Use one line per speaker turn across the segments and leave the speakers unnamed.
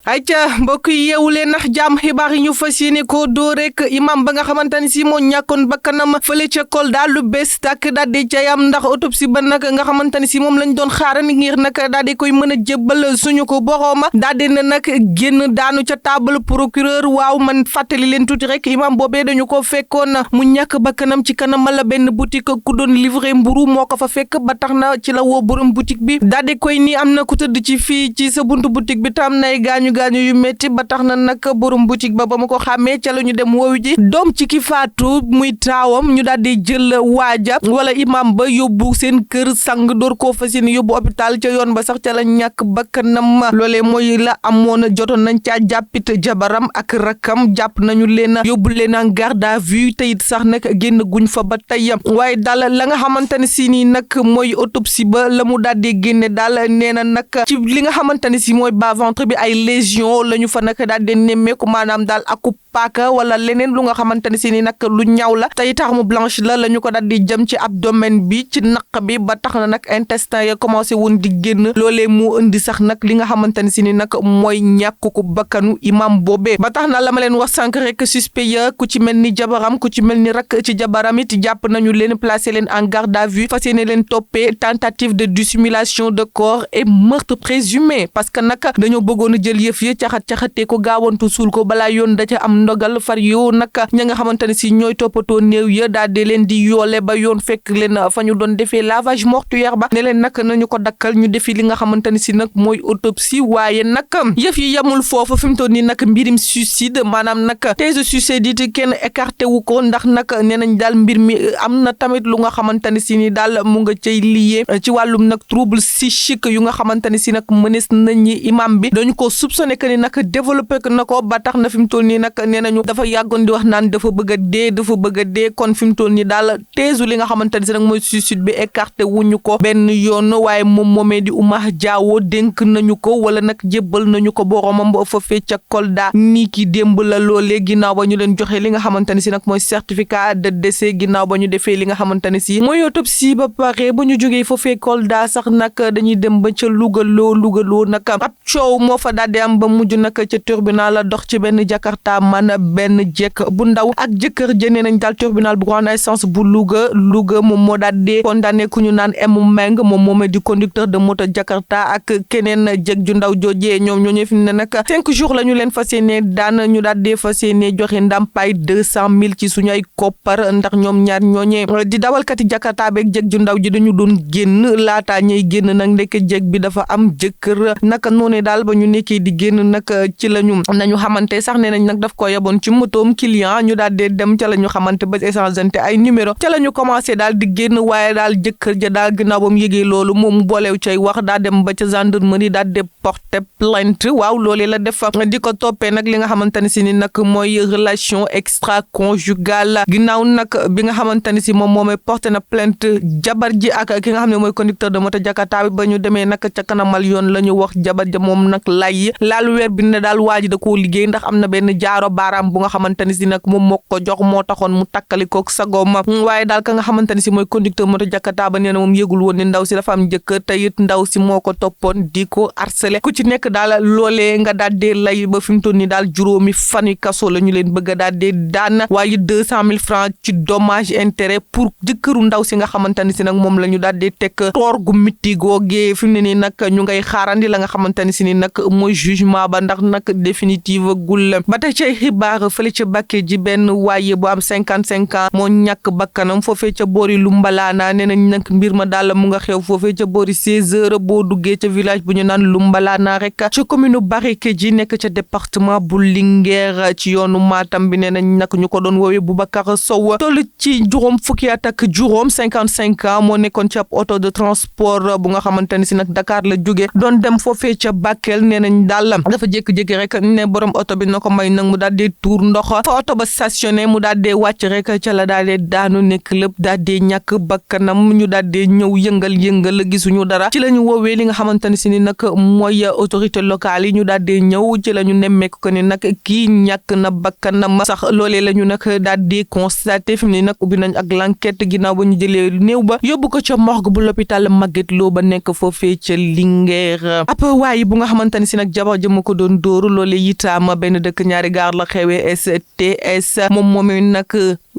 ayca mbokk yi yeewu leen ndax jàmm xibaar yi ñu fas yéene ko doo rek imam ba nga xamante ni si moo ñàkkoon bakkanam fële ca Kolda lu bees tàkk daal di cay am ndax autopsie ba nag nga xamante ni si moom lañ doon xaarandi ngir nag daal di koy mën a jébbal suñu ko borooma daal di ne nag génn daanu ca table procureur waaw man fàttali leen tuuti rek imam boobee dañu ko fekkoon mu ñàkk bakkanam ci kanam la benn boutique ku doon livrer mburu moo ko fa fekk ba tax na ci la woo borom boutique bi daal di koy ni am na ku tëdd ci fii ci sa buntu boutique bi tam nay gaañu yu métti ba tax na nag borom boutique ba ma ko xàmmee ca la ñu dem woowu ji doom ci ki faatu muy taawam ñu daal di jël waaja wala imam ba yóbbu seen kër sang door koo fas yéene yóbbu hôpital ca yoon ba sax ca la ñàkk bakkanam loolee mooy la amoon jotoon nañ caa jàppit jabaram ak rakam jàpp nañu leen yóbbu leen en garde à vue te it sax nag génn guñ fa ba tey waaye daal la nga xamante ne si nii nag mooy autopsie ba la mu daal di génne daal nee na nag ci li nga xamante ne si mooy bas-ventre bi ay lésions lañu fa nag daal di nemmeeku maanaam daal aku paaka wala leneen lu nga xamante ne si ni nag lu ñaaw la tey tarme blanche la ñu ko daal di jëm ci abdomen bi ci naq bi ba tax na nag intestin ya commencé woon di génn loolee moo indi sax nag li nga xamante ne si ni nag mooy ñàkk ko bakkanu imam boobee ba tax na la ma leen wax sànq rek suspect ya ku ci mel ni jabaram ku ci mel ni rak ci jabaram it jàpp nañu leen placé leen en garde à vue fas yéene leen toppee tentative de dissimulation de corps et meurtre présumé parce que nag dañoo bëggoon a jël yëf yi caxatee ko gaawantu suul ko balaa yoon da ca am ndogal far yow nag ña nga xamante ne si ñooy toppatoo néew ya daal di leen di yoole ba yoon fekk leen fa ñu doon defee lavage mortuaire ba ne leen nag nañu ko dakkal ñu defi li nga xamante ne si nag mooy autopsie waaye nag yëf yi yamul foofu fi mu toll nii nag mbirim suicide maanaam nag thèse suicide it kenn écarté wu ko ndax nag nee nañ daal mbir mi am na tamit lu nga xamante ne si ni daal mu nga cay lié ci wàllum nag trouble psychique yu nga xamante ne si nag mënees nañ ñi imam bi dañu ko soupçonné que ni nag développé na ko ba tax na fi mu toll nii nag nee nañu dafa yàggoon di wax naan dafa bëgg a dee kon fi mu toll nii daal teesu li nga xamante ne si nag mooy suicide bi écarté wuñu ko benn yoon waaye moom moomee di Oumar Diawo dénk nañu ko wala nag jébbal nañu ko boromam ba foofee ca Kolda nii ki démb la loolee ginnaaw ba ñu leen joxe li nga xamante ne si nag mooy certificat de décès ginnaaw ba ñu defee li nga xamante ne si mooy autopsie ba pare bu ñu jógee foofee Kolda sax nag dañuy dem ba ca Lougaloo nag ab coow moo fa daal di am ba mujj nag ca tribunal la dox ci benn Jakarta man benn jekk bu ndaw ak jëkkër jënee nañ daal tribunal bu grande instance bu Louga moom moo daal di condamné ku ñu naan M Meng moom moomee di conducteur de moto Jakarta ak keneen jëg ju ndaw joojee ñoom ñoo fi ne nag 5 jours la ñu leen fas yéene daan ñu daal di fas yéene joxe ndàmpaay 200,000 ci suñu ay koppar ndax ñoom ñaar ñooñee di dawalkati Jakarta beeg jëg ju ndaw ji dañu doon génn laataa ñuy génn nag ndekk jëg bi dafa am jëkkër naka noonu daal ba ñu nekkee di génn nag ci lañu xamante sax nee nañ nag daf ko yaboon ci motoom client ñu daal di dem ca la ñu xamante ba échangeante ay numéro ca la ñu commencé daal di génn waaye daal jëkkër ja daal ginnaaw ba mu yëgee loolu moom booleew cay wax daa dem ba ca gendarmerie daal di porter plainte waaw loolee la def di ko toppee nag li nga xamante ne si ni nag mooy relation extra-conjugale ginnaaw nag bi nga xamante ne si moom moomay porté na plainte jabar ji ak ki nga xam ne mooy conducteur de moto Jakarta bi ba ñu demee nag ca kanamal yoon la ñu wax jabar ja moom nag lay laal weer bi ne daal waa ji da koo liggéey ndax am na benn jaaro baaraam bu nga xamante ne si nag moom moo ko jox moo taxoon mu takkali koog sagoom waaye daal ka nga xamante ne si mooy conducteur moto Jakarta ba nee na moom yëgul woon ni ndaw si dafa am jëkkër te it ndaw si moo ko toppoon di ko harcelé ku ci nekk daal loolee nga daal dee lay ba fi mu toll nii daal juróomi fani kaso la ñu leen bëgg a daal dee daan waaye 200,000 francs ci dommage intérêt pour jëkkëru ndaw si nga xamante ne si nag moom la ñu daal dee teg toor gu mitti googee fi mu ne nii nag ñu ngay xaarandi la nga xamante ne si ni nag mooy jugement ba ndax nag définitive gul ba tey ci xibaar fële ca Bakke ji benn waaye bu am 55 ans moo ñàkk bakkanam foofee ca boori Lumbalaana nee nañ nag mbir ma daal mu nga xew foofee ca boori 16h boo duggee ca village bu ñu naan Lumbalaana rek ci commune Bareke ji nekk ca département bu Linguère ci yoonu Matam bi nee nañ nag ñu ko doon woowee Boubacar Sow toll ci juróom fukki at ak juróom 55 ans moo nekkoon ci ab auto de transport bu nga xamante ne si nag Dakar la jóge doon dem foofee ca Bakel nee nañ daal dafa jékki-jékki rek ne borom oto bi na ko may nag mu daal di tuur ndox fa oto ba stationné mu daal di wàcc rek ca la daal di daanu nekk lépp daal di ñàkk bakkanam ñu daal di ñëw yëngal gisuñu dara ci la ñu woowee li nga xamante ne si ni nag mooy autorité locale yi ñu daal di ñëw ci la ñu nemmeeku ko ni nag kii ñàkk na bakkanam sax loolee la ñu nag daal di constaté fi mu ne nag ubbi nañ ak l'enquête ginnaaw ba ñu jëlee néew ba yóbbu ko ca morgue bu l'hôpital Magatte Lô ba nekk foofee ca Linguère ab waaye bu nga xamante ne si nag jabar jëm ko doon dóoru loole itam benn dëkk ñaari gaar la xewee STS moom moomee nag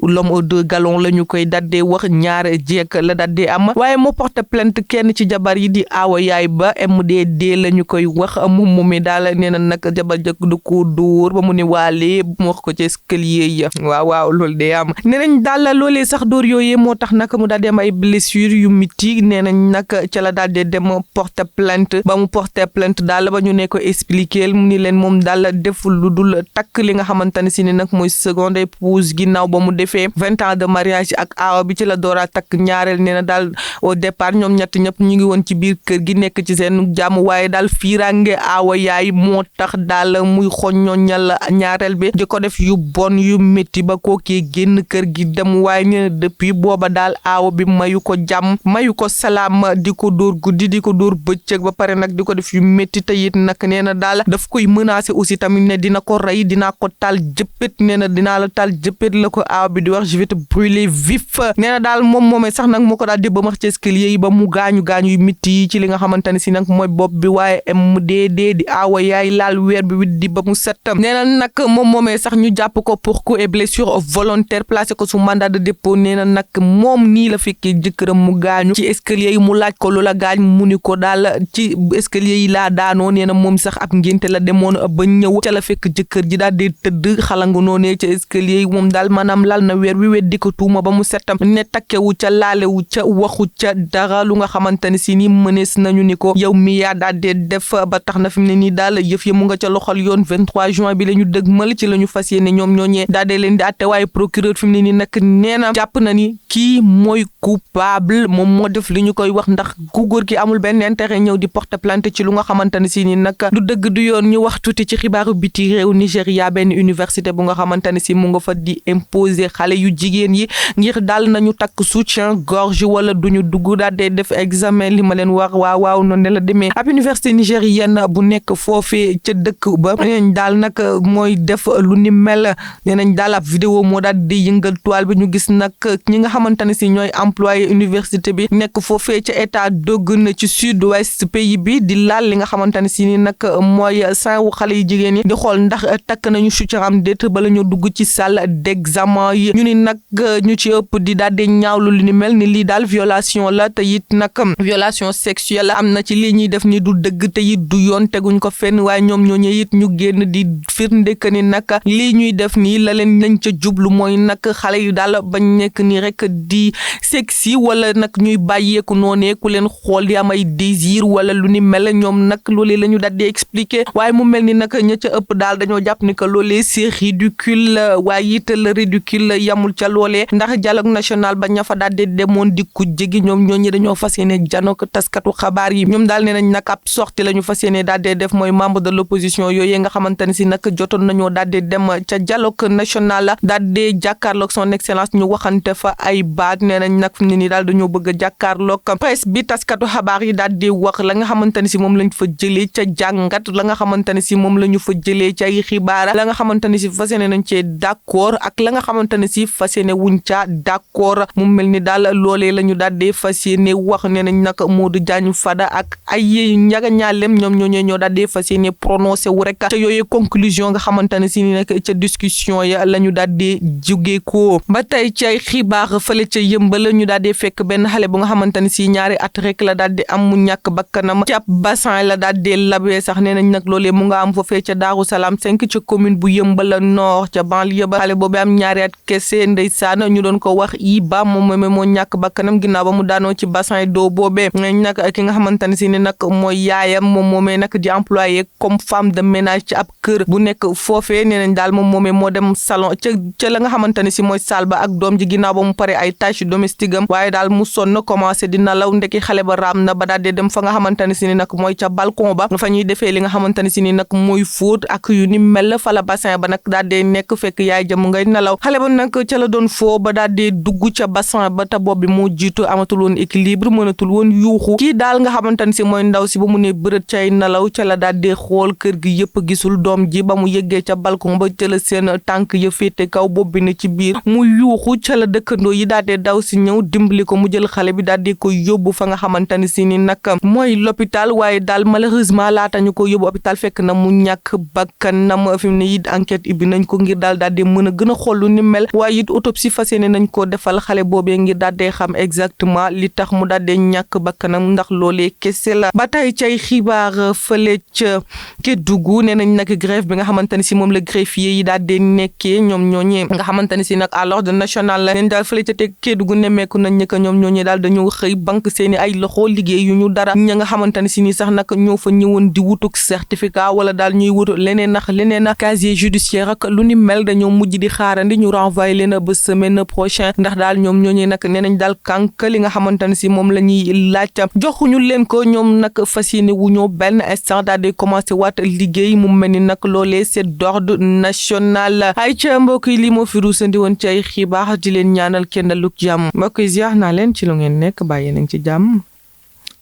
l'homme aux deux galons la ñu koy daddee wax ñaar jeek la daddee am waaye moo porte plainte kenn ci jabar yi di aawa yaay ba MDD la ñu koy wax moom moomee daal nee na nag jabar jëkk du ko dóor ba mu ne waale mu wax ko ci escalier yi waaw loolu de am nee nañ daal loolee sax dóor yooyee moo tax nag mu daal di am ay blessures yu miti nee nañ nag ca la daal di dem porte plainte ba mu porte plainte daal ba ñu ne ko expliquer mu ni leen moom daal deful lu dul takk li nga xamante ne si ni nag mooy seconde épouse ginnaaw ba mu defee 20 ans de mariage ak aawa bi ci la dooraa takk ñaareel nee na daal au départ ñoom ñett ñëpp ñu ngi woon ci biir kër gi nekk ci seen jàmm waaye daal fiirange aawa yaay moo tax daal muy xoññoñal ñaareel bi di ko def yu bon yu métti ba kookee génn kër gi dem waaye nee na depuis booba daal aawa bi mayu ko jàmm mayu ko salaam di ko dóor guddi di ko dóor bëccëg ba pare nag di ko def yu métti te it nag nee na daal daf koy menacer aussi tamit ne dina ko rey dinaa ko taal jëppét nee na dinaa la taal jëppét la ko aawa bi di wax je vais te brûler vif nee na daal moom moomee sax nag moo ko daal di ba max ci escalier yi ba mu gaañu yu métti yi ci li nga xamante ne si nag mooy bopp bi waaye MDD di aawa yaay laal weer bi widdi ba mu set nee na nag moom moomee sax ñu jàpp ko pour coups et blessures volontaires placé ko sous mandat de dépôt nee na nag moom nii la fekkee jëkkëram mu gaañu ci escalier yi mu laaj ko lu la gaañ mu ni ko daal ci escalier yi laa daanoo nee na moom sax ab ngénte la demoon ba ñëw ca la fekk jëkkër ji daal di tëdd xalangu noonee ca escalier yi moom daal maanaam lal na weer wi weddi ko tuuma ba mu setam ne takkewu ca laalewu ca waxu ca dara lu nga xamante ne si ni mënees nañu ni ko yow mi yaa daal di def ba tax na fi mu ne nii daal yëf ya mu nga ca loxol yoon 23 juin bi la ñu dëgmal ci la ñu fas yéene ñoom ñooñee daal di leen di atte waaye procureur fi mu ne nii nag nee na jàpp na ni kii mooy coupable moom moo def li ñu koy wax ndax ku góor ki amul benn intérêt ñëw di porter plainte ci lu nga xamante ne si ni nag du dëgg du yoon ñu wax tuuti ci xibaaru biti réew Nigéria benn université bu nga xamante ne si mu nga fa di imposer xale yu jigéen yi ngir daal nañu takk soutien gorge wala duñu dugg daal di def examen li ma leen wax waaw noonu la demee ab université nigérienne bu nekk foofee ca dëkk ba neenañ daal nag mooy def lu ni mel neenañ daal ab vidéo moo daal di yëngal toile bi ñu gis nag ñi nga xamante ne si ñooy employé université bi nekk foofee ca état Dogun ci sud-ouest pays bi di laal li nga xamante ne si ni nag mooy sanwu xale yi jigéen yi di xool ndax takk nañu soutien am déet bala ñu dugg ci salle d'examen yi ñu ni nag ñu ci ëpp di daal di ñaawlu lu ni mel ni lii daal violation la te it nag violation sexuelle am na ci lii ñuy def ni du dëgg te it du yoon teguñ ko fenn waaye ñoom ñooñu it ñu génn di firnde que ni nag lii ñuy def nii la leen lañ ca jublu mooy nag xale yu daal bañ nekk nii rek di sexy wala nag ñuy bàyyeeku noonee ku leen xool di am ay désir wala lu ni mel ñoom nag loolee la ñu daal di expliquer waaye mu mel ni nag ña ca ëpp daal dañoo jàpp ni que loolee c'est ridicule waaye it le ridicule yamul ca loolee ndax dialogue national ba ña fa daal di demoon di ku jégi ñoom ñooñu dañoo fas yéene janook taskatu xabaar yi ñoom daal nee nañ nag ab sortie la ñu fas yéene daal di def mooy membre de l'opposition yooyu nga xamante ne si nag jotoon nañoo daal di dem ca dialogue national daal di jàkkaarloog son excellence ñu waxante fa ay baat nee nañ nag fi mu ne nii daal dañoo bëgg a jàkkaarloog presse bi taskatu xabaar yi daal di wax la nga xamante ne si moom lañ fa jëlee ca jàngat la nga xamante ne si moom la ñu fa jëlee ca ay xibaar la nga xamante ne si fas yéene nañ cee d'accord ak la nga xamante ne si fas yéene wuñ ca d'accord mu mel ni daal loolee la ñu daal di fas yéene wax nee nañ nag Modou Diagne Fada ak ay njaga ñaalem ñoom ñoo daal di fas yéene prononcé wu rek ca yooyu conclusion nga xamante ne si ni nag ca discussion ya la ñu daal di jógee ko ba tey ci ay xibaar fële ca Yëmbal ñu daal di fekk benn xale bu nga xamante ne si ñaari at rek la daal di am mu ñàkk bakkanam ci ab bassin la daal di labee sax nee nañ nag loolee mu nga am foofee ca Daaru Salaam 5 ca commune bu Yëmbal Nord ca banlieue ba xale boobu am ñaari at kese ndeysaan ñu doon ko wax Iba moom moo ñàkk bakkanam ginnaaw ba mu daanoo ci bassin d'eau boobee nag ki nga xamante ne si ni nag mooy yaayam moom moomee nag di employé comme femme de ménage ci ab kër bu nekk foofee nee nañ daal moom moomee moo dem salon ca la nga xamante ne si mooy salle ba ak doom ji ginnaaw ba mu pare ay tâches domestiques am waaye daal mu sonn commencé di nalaw ndeki xale ba raam na ba daal di dem fa nga xamante ne si ni nag mooy ca balcon ba fa ñuy defee li nga xamante ne si ni nag mooy fóot ak yu ni mel fa la bassin ba nag daal di nekk fekk yaay jëm ngay nalaw xale ba nag ca la doon foo ba daal di dugg ca bassin ba te bopp bi moo jiitu amatul woon équilibre mënatul woon yuuxu kii daal nga xamante ni si mooy ndaw si ba mu ne bërët cay nelaw ca la daal di xool kër gi yëpp gisul doom ji ba mu yëggee ca balcon ba ca la seen tànk ya féete kaw bopp bi ne ci biir mu yuuxu ca la dëkkandoo yi daal di daw si ñëw dimbali ko mu jël xale bi daal di ko yóbbu fa nga xamante ni si ni nag mooy l'hôpital waaye daal malheureusement laata ñu ko yóbbu hôpital fekk na mu ñàkk bakkanam fi mu ne it enquête ibbi nañ ko ngir daal di mën a gën a xool lu ni mel waaye it autopsie fas yéene nañ ko defal xale boobee ngir daal di xam exactement li tax mu daal di ñàkk bakkanam ndax loolee kese la ba tey cay xibaar fële ca Kédougou nee nañ nag grève bi nga xamante ni si moom la greffier yi daal di nekkee ñoom ñooñee nga xamante ni si nag à l'ordre national la neen daal fële ca Kédougou nemmeeku nañ ne que ñoom ñooñee daal dañoo xëy banque seeni ay loxo liggéey yu ñu dara ña nga xamante ni si ni sax nag ñoo fa ñëwoon di wutuk certificat wala daal ñuy wut leneen nax leneen a casier judiciaire ak lu ni mel dañoo mujj di xaarandi ñu renvoyé leen ba semaine prochaine ndax daal ñoom ñooñee nag nee nañ daal kànk li nga xamante ne si moom la ñuy laaj joxuñu leen ko ñoom nag fas yéene wu ñoo benn instant daal di commencé waat liggéey mu mel ni nag loolee c'est d'ordre national ay ca mbokk yi lii moo fi ruusandi woon ci ay xibaar di leen ñaanal kenn lu jàmm mbokk yi ziar naa leen ci lu ngeen nekk bàyyi yéen a ngi ci jàmm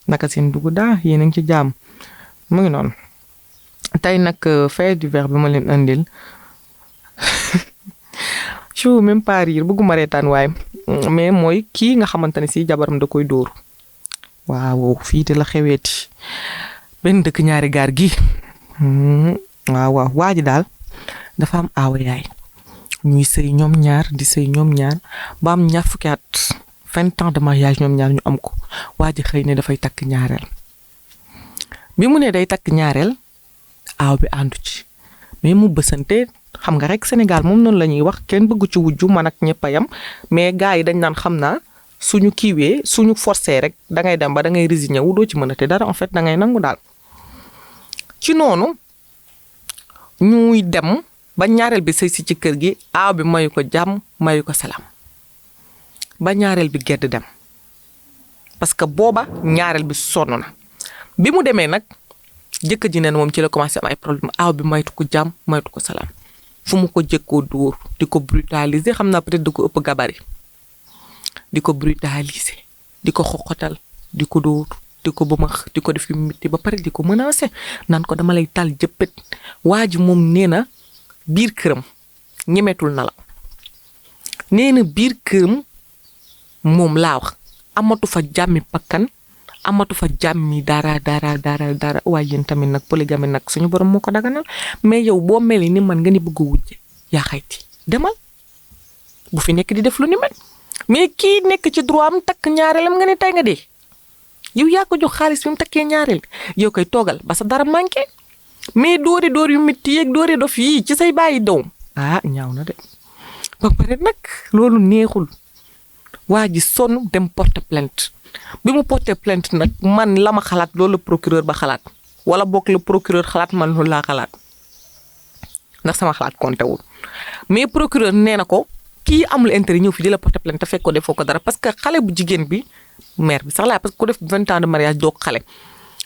naka seen dugg daa yéen a ngi ci jàmm mu ngi noonu tey nag fait divers bi ma leen andil je veux même pas rire bëgguma reetaan waaye mais mooy kii nga xamante ne si jabaram da koy dóor waaw fii te la xeweeti benn dëkk ñaari gaar gi waaw waa ji daal dafa am aawa yaay ñuy sëy ñoom ñaar di sëy ñoom ñaar ba am ñaar fukki at 20 ans de mariage ñoom ñaar ñu am ko waa ji xëy ne dafay takk ñaareel bi mu ne day takk ñaareel aaw bi àndu ci mais mu bësante xam nga rek Sénégal moom noonu la ñuy wax kenn bëggu ci wujju man ak ñëpp a yam mais gars yi dañ naan xam naa suñu kiiwee suñu forcé rek da ngay dem ba da ngay résigné wu doo ci mën a te dara en fait da ngay nangu daal ci noonu ñuy dem ba ñaareel bi sëy si ci kër gi aaw bi mayu ko jàmm mayu ko salaam ba ñaareel bi gedd dem parce que booba ñaareel bi sonn na bi mu demee nag jëkkër ji ne moom ci la commencé am ay problème aaw bi maytu ko jàmm maytu ko salaam fu mu ko jëkkoo dóor di ko brutaliser xam naa peut-être di ko ëpp gabarit di ko brutaliser di ko xoxotal di ko dóor di ko bëmax di ko def yu metti ba pare di ko menacer naan ko dama lay tal jëppët waa ji moom nee na biir këram ñemetul na la nee na biir këram moom laa wax amatu fa jàmmi bakkan amatu fa jàmmi dara waaye yéen tamit nag polygamie nag suñu borom moo ko daganal mais yow boo mel ni man nga ni bëgg a wujje yaa xayti demal bu fi nekk di def lu ni mel mais kii nekk ci droit am takk ñaareelam nga ne tey nga dee yow yaa ko jox xaalis bi mu takkee ñaareel yow koy toogal ba sa dara manqué mais dóor yu métti yeeg dóori dof yii ci say bàyyi doom ñaaw na de ba pare nag loolu neexul waa ji sonn dem porte plainte bi mu porté plainte nag man la ma xalaat loolu la procureur ba xalaat wala bokk la procureur xalaat man loolu laa xalaat ndax sama xalaat compté wul mais procureur nee na ko kii amul intérêt ñëw fi di la porté plainte te fekk ko defoo ko dara parce que xale bu jigéen bi mère bi sax laa parce que ku def 20 ans de mariage doog xale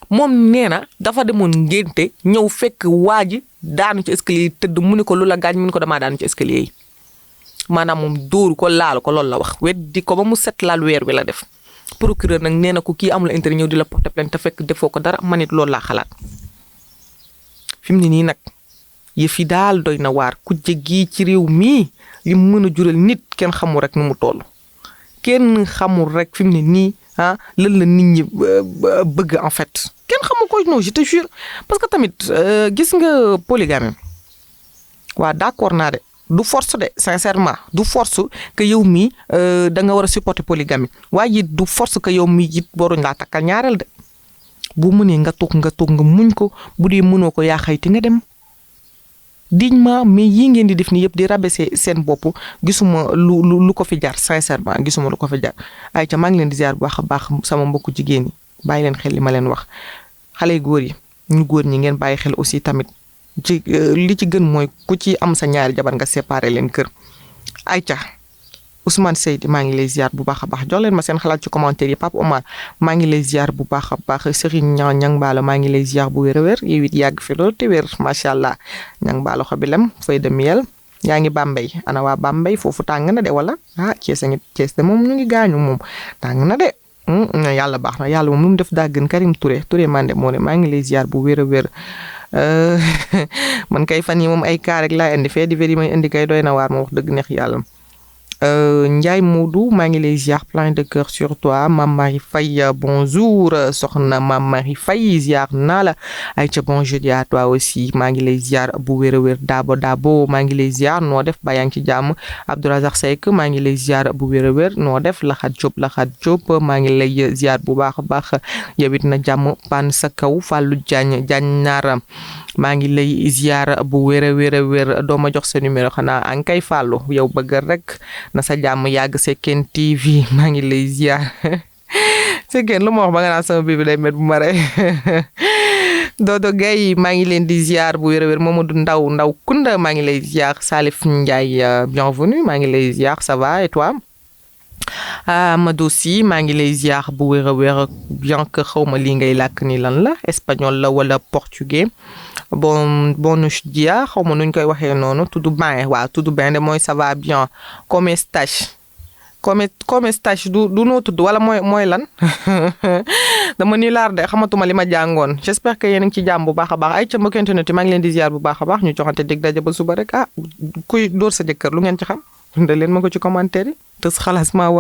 moom nee na dafa demoon ngénte ñëw fekk waa ji daanu ci escalier yi tëdd mu ne ko lu la gaañ mu ne ko damaa daanu ci escalier yi maanaam moom dóoru ko laalu ko loolu la wax weddi ko ba mu set laal weer wi la def procureur nag nee na ko kii amul intérêt ñëw di la porter plainte te fekk defoo ko dara man it loolu laa xalaat fi mu ne nii nag yëf yi daal doy na waar ku jéggi ci réew mii li mu mën a jural nit kenn xamul rek nu mu toll kenn xamul rek fi mu ne nii lan la nit ñi bëgg en fait kenn xamul ko non je te jure parce que tamit gis nga polygamie waa d'accord naa de du force de sincèrement du force que yow mii da nga war a supporter polygamie waaye it du force que yow mii it waruñ laa takkal ñaareel de bu mënee nga toog nga muñ ko bu dee mënoo ko yaa xayti nga dem dignement mais yii ngeen di def ni yëpp di rabaisser seen bopp gisuma lu ko fi jar sincèrement gisuma lu ko fi jar ay ca maa ngi leen di ziar bu baax a baax sama mbokku jigéen ñi bàyyi leen xel li ma leen wax xale góor yi ñu góor ñi ngeen bàyyi xel aussi tamit ci li ci gën mooy ku ci am sa ñaari jabar nga séparer leen kër ay ca Ousmane Seydi maa ngi lay ziar bu baax a baax jox leen ma seen xalaat ci commentaire yi Pape Omar maa ngi lay ziar bu baax a baax Serigne Ñang Baalo maa ngi lay ziar bu wér a wér yow it yàgg fi lool te wér macha allah Ñang Baalo xobi lem feuille de miel yaa ngi Bambey ana waa Bambey foofu tàng na de wala Thiès a ngi Thiès de moom ñu ngi gaañu moom tàng na de yàlla baax na yàlla moom lu mu def daa gën Karim Touré Mandé moo ne maa ngi lay ziar bu wér a wér man kay fan yi moom ay kaa rek laa indi fee di yi may indi kay doy na waar ma wax dëgg neex yàlla. Ndiaye Modou maa ngi lay ziar plein de cœur sur toi Mame Marie Faye bonjour soxna Mame Marie Faye ziar naa la ayca bon jeudi à toi aussi maa ngi lay ziar bu wér a wér Dabo maa ngi lay ziar noo def ba yaa ngi ci jàmm Abdourazak Seck maa ngi lay ziar bu wér a wér noo def Laxat Diop maa ngi lay ziar bu baax a baax yow it na jàmm pan sa kaw Fallou Diagne Naara maa ngi lay ziar bu wér a wér doo ma jox sa numéro xanaa an kay Fallou yow bëgg rek na sa jàmm yàgg Sekken TV maa ngi lay ziar Sekken lu ma wax ba nga naan sama bibi day met bu ma rey Dodo Gaye maa ngi leen di ziar bu wér a wér Mamadou Ndaw Kunda maa ngi lay ziar Salif Ndiaye bienvenue maa ngi lay ziar ça va et toi Amadou Sy maa ngi lay ziar bu wér a wér bien que xawma lii ngay làkk ni lan la espagnol la wala portugais bonus dia xawma nuñ koy waxee noonu tudo bem waaw tudo bem de mooy ça va bien como estás du noo tudd wala mooy lan dama ni laar de xamatuma li ma jàngoon j'espère que yéen a ngi ci jàmm bu baax a baax ay ca mbokk internet maa ngi leen di ziar bu baax a baax ñu joxante dig daje ba suba rek kuy dóor sa jëkkër lu ngeen ci xam da leen ma ko ci commentaire yi tës xalaas maa